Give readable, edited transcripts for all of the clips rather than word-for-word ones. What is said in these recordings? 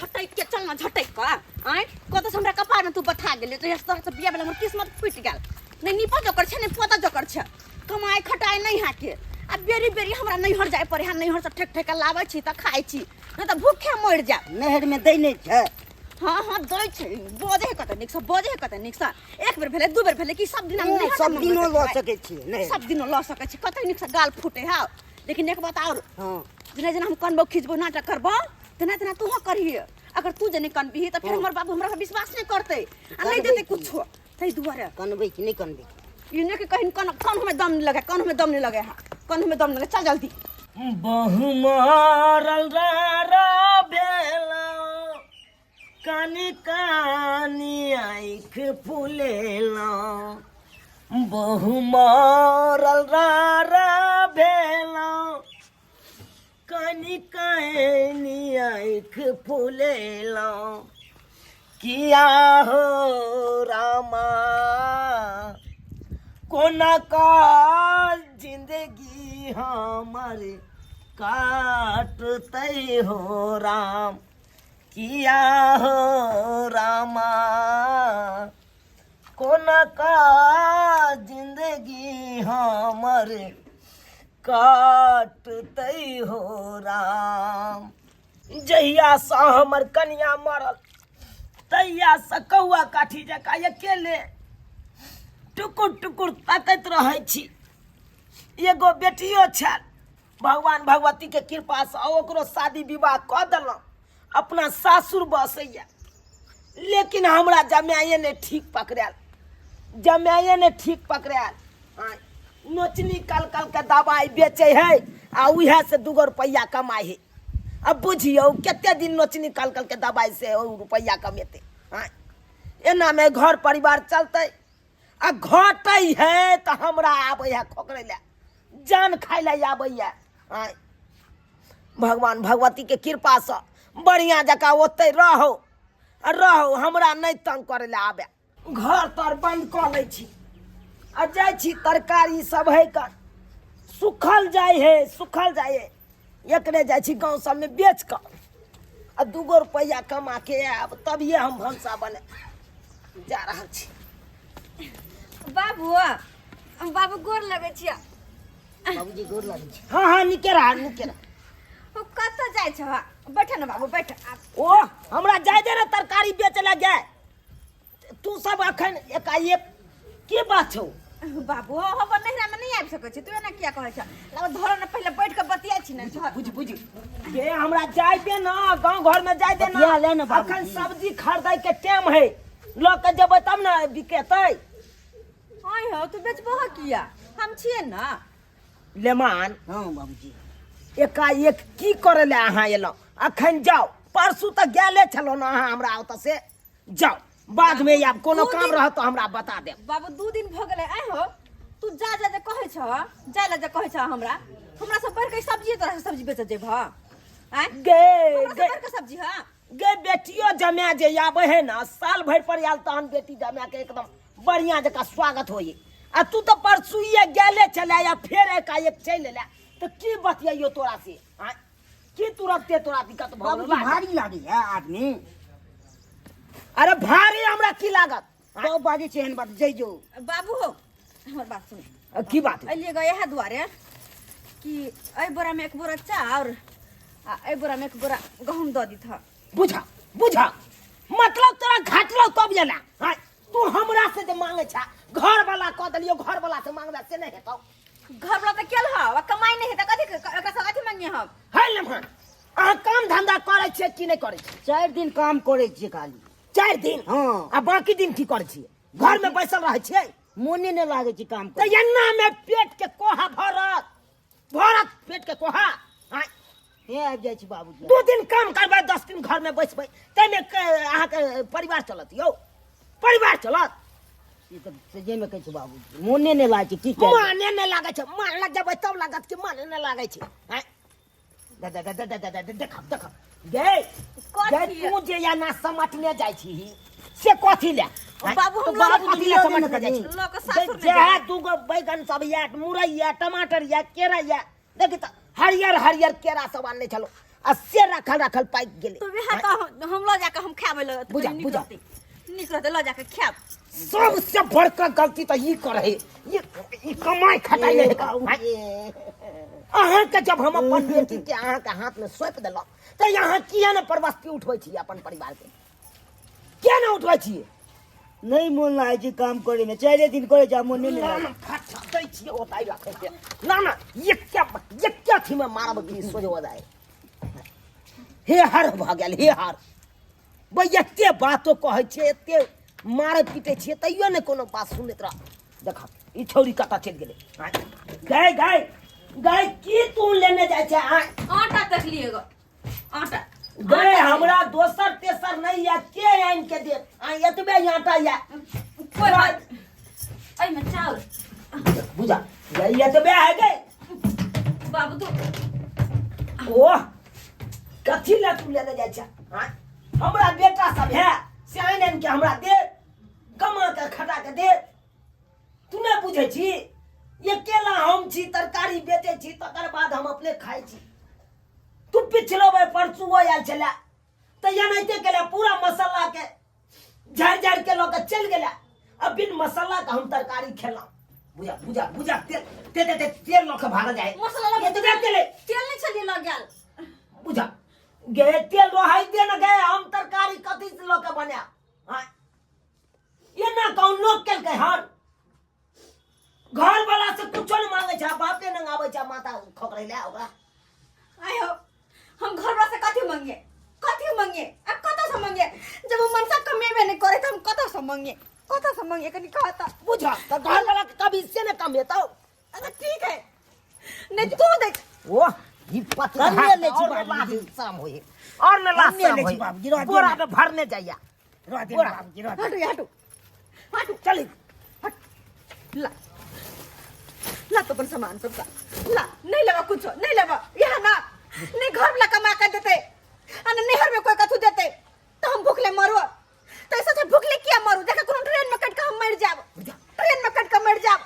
झटक के चल ना झटक के आँय कतऽ से हमरा कपार में तू बथा गेली तो तोरा से बियाह भेल हमर किस्मत फूटि गेल। नहि नीपऽ जोकर छै, नहि पोतऽ जोकर छै, कमाइ खटाइ नहि है के। आ बेरी बेरी हमरा नैहर जाय पड़े है, नैहर से ठेक ठेक के लाबै छी तऽ खाइ छी, नहि तऽ भूखे मरि जायब। नैहर में दै नहि छै? हाँ हाँ दै छै, बजै है कते नीकसँ, बजै है कते नीकसँ। एक बेर भेलै, दू बेर भेलै कि सब दिन हम नैहर सब दिनो लऽ सकै छियै? नहि, सब दिनो लऽ सकै छी। कते नीकसँ गाल फूटे है। लेकिन एक बात और। हाँ। जेना जेना हम कनबो खिचबो नाटक करबो तेना तेना तू करिहे। अगर तू जे नहि कनबिही तऽ फेर हमर बाबू हमरा पर विश्वास नहि करतै आ नहि देतै कुछो, ताहि दुआरे। कनबै कि नहि कनबै? ई नहि कि कहीं कन कान में दम नहीं लगे, कान में दम नहीं लगे है, कान में दम नहीं लगे। चल जल्दी। बहु मारल रा भेला, कानी कानी आँख फुलेला। बहु मारल रा भेला, कानी कानी आँख फुलेला। किया हो रामा, कोना का जिंदगी हमर काटतै हो राम? किया हो रामा, कोना का जिंदगी हमर काटतै हो राम? जहियासँ हमर कनिया मरल तहियासँ कौआ काठी जकाँ अकेले टुकुर टुकुर तकैत रहै छी। एगो बेटियो छल, भगवान भगवतीके कृपासँ ओकरो शादी विवाह कऽ देलहुँ, अपना सासुर बसैया। लेकिन हमरा जमाए नहि ठीक पकड़ायल, जमाए नहि ठीक पकड़ायल। आँय, नोचनी कल कल के दवाइ बेचै है आ उएह से दूगो रुपैआ कमाइ है। अब बुझियौ कते दिन नोचनी कल कल के दवाइ से ओ रुपैआ कमेतै? आँय, एनामे घर परिवार चलतै? आ घटै है तऽ हमरा आबै है खोकरै लए, जान खाइ लए आबैया। आँय, भगवान भगवतीके कृपासँ बढ़िआँ जकाँ ओतहि रहो आ रहो, हमरा नहि तंग करै लए आबे। घर तर बंद कऽ लै छी आ जाइ छी। तरकारी सब है कऽ सुखल जाइ है, सुखल जाइ है। एकरे जाइ छी गाँव सबमे बेच कऽ आ दूगो रुपैआ कमा के आयब, तभिए हम भनसा बने जा रहल छी। बाबू, बाबू, गोर लगै छियै। बाबूजी, गोर लागै छी। हाँ हाँ, निके रहा, निके रहा। ओ कतऽ जाइ छह? बैठ ने बाबू, बैठ। ओ हमरा जाय दे ने तरकारी बेचे लए जाय। तू सब अखन एकाएक के बात छौ? बाबू, हम नैहरा में नहीं आबि सकै छी, तू एना किया कहै छ? लाब धर ने, पहिले बैठ के बतिया छी ने। बुझ बुझ के हमरा जाय दे ना, गांव घर में जाय दे ना। बतिया ले ने बाबूजी। अखन सब्जी खरीदै के टाइम है, लऽ के जेबै तब ने बिकेतै। आइ हो, तू बेचबो किया? हम छियै ना। लेमान। हाँ बाबूजी। एकाएक की करे ले अहाँ एलहुँ? अखन जाओ, परसू तऽ गेले छलहुँ ने अहाँ हमरा ओतऽ से। जाओ, बाद में आब कोनो दू काम दिन- रहत तऽ हमरा बता देब। बाबू, 2 दिन भऽ गेलै। आइ हो, तू जा जा जे कहै छह, जाय ले जे कहै छह, हमरा हमरा सब बढ़ि के सब्जी तोरा से सब्जी बेचऽ जेबह? आँय, गे हमरा गे सब बढ़ि के सब्जी हँ? गे बेटियो जमा जे आबै है ना, साल भरि पर आयल तहन बेटी जमा के एकदम बढ़िया जकाँ स्वागत होई। आ तू तऽ परसुए गेले छले या फेर एकाएक चलि एले, तऽ की बतियाइयो तोरा से? आँय, की तुरंते तोरा दिक्कत भऽ बाबूजी, गेलौ? भारी लागैया आदमी। अरे भारी हमरा की लागत? तो बाजै छै एहन बात, जइजो। बाबू हो, हमर बात सुन। की बात? एलियै ग इएह दुआरे कि एहि बोरा में एक बोरा चाउर आ एहि बोरा में एक बोरा गहूम दऽ दिथ। बुझा बुझा, मतलब तोरा घटलौ तब एला? हाँ, तू हमरा से जे मांगे छा, घर वाला कह देलियो, घर वाला से मांगला से नहीं हेतौ। घर वाला तऽ केल हौ आ कमाई नहि हेतै, कथी एकरा से कथी मांगिए हम? है लम्हा, अहाँ काम धंधा करै छियै कि नहि करै छियै? 4 दिन काम करै छियै खाली। 4 दिन? हाँ। आ बाकी दिन की करै छियै? घर में बैसल रहै छियै? मोने नहि लागै छै काम तऽ करै। एना में पेट के कोहा भरत, भरत पेट के कोहा? आँय, ते आबि जाइ छी बाबूजी। 2 दिन काम करबै, 10 दिन घर में बैसबै, ताहिमे अहाँके परिवार चलत यौ? परिवार चलत? ई तऽ सहीमे कहै छै बाबूजी, मोने नहि लागै छै की कयल जाय? माने नहि लागै छै। मान लग जेबै तब लागत कि माने नहि लागै छै। आँय, दे दे दे दे दे दे दे, देखब देखब गे। कथी? गे, तू जे एना समटने जाइ छी से कथी ले? ओ बाबू, हम बाबू लऽ कथी ले कऽ समटने जाइ छी? लऽ कऽ सासुर नहि जएह जायब। दूगो बैगन सब यऽ, मुरई यऽ, टमाटर यऽ, केरा यऽ, देखी तऽ हरियर हरियर केरा सब आनने छलहुँ। आ से राखल राखल पाकि गेलै। तो वएह तऽ हम लऽ जाकऽ हम खायब लऽ। बुझा, नीक बुझा। रहतै, नीक रहतै, लऽ जाकऽ खायब। सबसे बड़का गलती तऽ ई करे ई कमाई खटाई नहीं है। अहाँके जब हम अपन बेटी के अहाँके हाथ में सौंप देलहुँ तऽ अहाँ किया ने परवस्ती उठबै छी अपन परिवार के? किया ने उठबै छी? नहीं मोन लागै छै काम करे में, चारे दिन करे छै, मोन नहीं ना लागै। ना फट दै छियै ओतै रखै के ना ना एक एक अथी में मारब की सोझ हो जाए। हे हर भऽ गेल हे हर बै, एते बातो कहै छियै, एते मारै पीटै छियै, तैयो नहि कोनो बात सुनैत रह। देख ई छौरी कतऽ चलि गेलै। गाय गाय गाय की तू लेने जाइ छै? आँय? आटा देखलियै गो आटा। गए हमरा दोसर तेसर नहीं या के आनि के दे आ एतबे आटा या। कोई बात, एहिमे चाउर बुझा गए एतबे है गए। बाबू तू ओह कथी लए तू लेने जाइ छै? आँय? हमरा बेटा सब है से आनि आनि के हमरा दे, कमा के खटा के दे। तू नहि बुझै छी, अकेला हम छी, तरकारी बेचै छी, तकर बाद हम अपने खाइ छी। तू पिछलो बेर परसुओ आयल छलै तऽ एनाहिते केला, पूरा मसाला के झाड़ि झाड़ि के लऽ के चलि गेला। अब बिन मसाला के हम तरकारी खेलहुँ। बुझा बुझा बुझा, तेल तेल तेल तेल लऽ के भागल जाइ। मसाला लऽ के एतबे तेल है। तेल नहि छलियै लऽ गेल। बुझा गे तेल रहै दे न गे, हम तरकारी कथी से लऽ के बनायब? आँय? एना कहूँ लोक केलकै हन? घर वाला से कुछो नहीं मांगे छै, बापे नंग आबै छै माथा खोकरै ले ओकरा। आयो हम घर वाला से कथी मांगिए, कथी मांगिए आ कतऽ से मांगिए? जब हम मनसा कमेबे नहीं करे तऽ हम कतऽ से मांगिए, कतऽ से मांगिए, कनी कह तऽ। बुझ तऽ घर वाला के कभी से ने कमेतौ। अच्छा ठीक है, नहीं तू देख। ओह ई पति कमे लै छी और ने बाबूजी। लाज शरम होई, और ने लाज कमे शरम लै छी होई। बाबूजी, रह दियौ बोरा ने। में भरने जाइया। रह दे बोरा। बाबूजी, रह दे। हटू हटू हटू। चली। हट ला ला तो अपन सामान सबका ला, नहीं लेवा कुछ नहीं लेवा यहाँ ना, नहीं घर वाला कमा कर देते आ ना नैहर में कोई कथू देते तो हम भूखले मरो। तो ऐसा अच्छा भूखले किया मरू? देखा कोनो ट्रेन में कट के हम मर जाब, ट्रेन में कट के मर जाब।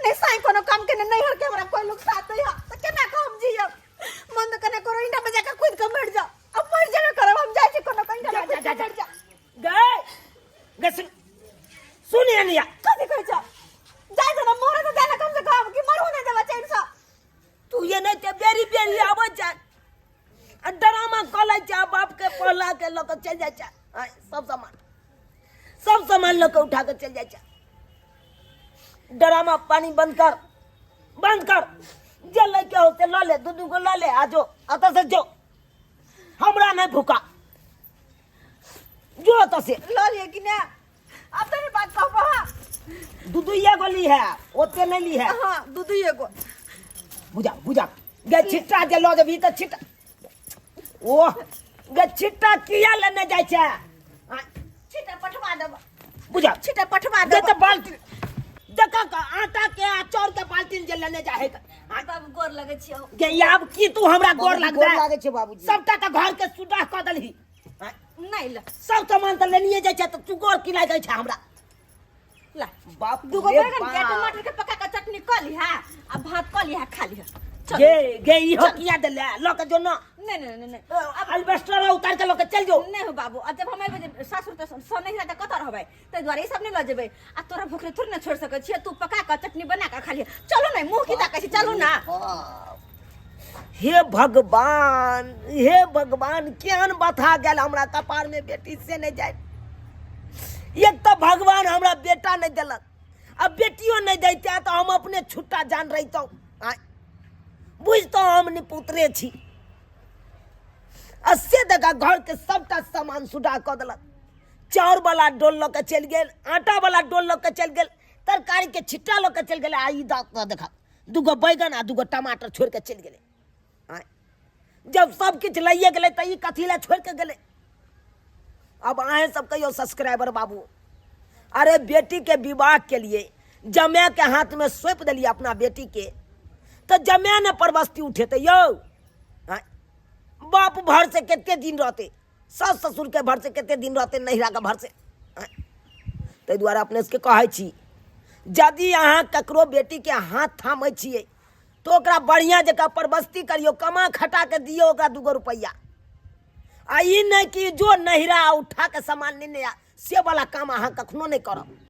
नहीं साई कोनो काम के नहीं, नैहर के हमरा कोई लोग साथ नहीं है तो केना के हम जियब? मन तो कने कोनो इंटा में जाके कूद के मर जाओ। अब मर जाबे करब हम, जाय छी कोनो इंटा में जा, कूद के जा, जा। मर जाओ। गए गए सुन सुन अनिया। कथी कहै छ? जाय छ ना मरे तो देना कम से कम कि मरू नहीं देबा चैन से। तू ये नहीं ते बेरी बेरी आबै छै आ ड्रामा कऽ लै छै, आ बाप के पहला के लऽ के चलि जाइ छै। आँय, सब सामान सब सामान लऽ के उठा के चलि जाइ छै। ड्रामा पानी बंद कर, बंद कर। जे लै के हो से लऽ ले, दू दू गो लऽ ले आ जो अतऽ से जो, हमरा नहीं भूखा, जो अतऽ से। लऽ लिए कि ना? अब तो नहीं बात कहबो। हाँ दू दुइये गो ली है, ओते नहीं ली है। हाँ दू दुइये गो। बुझा बुझा गे छिट्टा जे लऽ जेबही तऽ छिट्टा, ओह गे छिट्टा किया लेने जाइ छै? आँय, छिट्टा पठवा देब। बुझा छिट्टा पठवा गे देब। तऽ बाल्टी देखा के आटा के आ चाउर के बाल्टीन जे लेने जाइ है। आँय, बाबू गोर लगै छियौ। गे आब की तू हमरा गोर बाबूजी, लगबै? गोर लागै छै बाबूजी। सबटा तऽ घर के सुड्डाह कऽ देलही। आँय, नहीं ला। सब सामान तऽ लेनिये जाइ छै तऽ तू गोर की लागै छै हमरा? ला बाप दूगो रे बैगन के बाप। टमाटर के पका के चटनी क लिहा आ भात क लिहा, खा लिहा। चल। गे गे इहो किया देले? लऽ के जो ना। नहीं नहीं नहीं नहीं, अब अल्बेस्टर उतार के लऽ के चल जो। नहीं हो बाबू, अब जब हम अइबै जे सासुर तऽ स नहीं रहतै कतऽ रहबै, ताहि दुआरे ई सब नहीं लऽ जेबै। आ तोरा भूखले थोड़े ने छोड़ि सकै छियै, तू पका के चटनी बना के खा लिहा। चलू ने, मुँह की ताकै छी, चलू ना। हे भगवान, हे भगवान, केहन बथा गेल हमरा कपार में बेटी से नहीं जाए। एक तो भगवान हमरा बेटा नहीं देलक, अब बेटियो नहीं दैते तो हम अपने छुट्टा जान रहितौं। आँय, बुझतौं हम निपुत्रे छी। अस्सी टका घर के सबटा सामान सुडा कऽ देलक। चाउर वाला डोल लऽ के चलि गेल, आटा वाला डोल लऽ के चलि गेल, तरकारी के छिट्टा लऽ के चलि गेल, आ ई दऽ देखा दूगो बैगन आ दूगो टमाटर छोड़ि के चलि गेलै। आँय, जब सब किछु लैए गेलै तऽ ई कथी लए छोड़ि के गेलै? अब अहें सब कहियो सब्सक्राइबर बाबू, अरे बेटी के विवाह के लिए जमाय के हाथ में सौंप देलिए अपना बेटी के, तऽ जमाय ने परवस्ती उठेतै यौ? आँय, बाप भर से कते दिन रहतै, सास ससुर के भर से कते दिन रहतै, नैहरा के भर से। आँय, ताहि दुआरे अपने सबके कहै छी, यदि अहाँ ककरो बेटी के हाथ थामै छियै तऽ ओकरा बढ़िआँ जकाँ परबस्ती करियौ, कमा खटा के दियौ ओकरा 2 गो रुपैआ। आ ई नहि कि जो नहिरा उठा के सामान लेने आ, से वाला काम अहाँ कखनो नहि करब।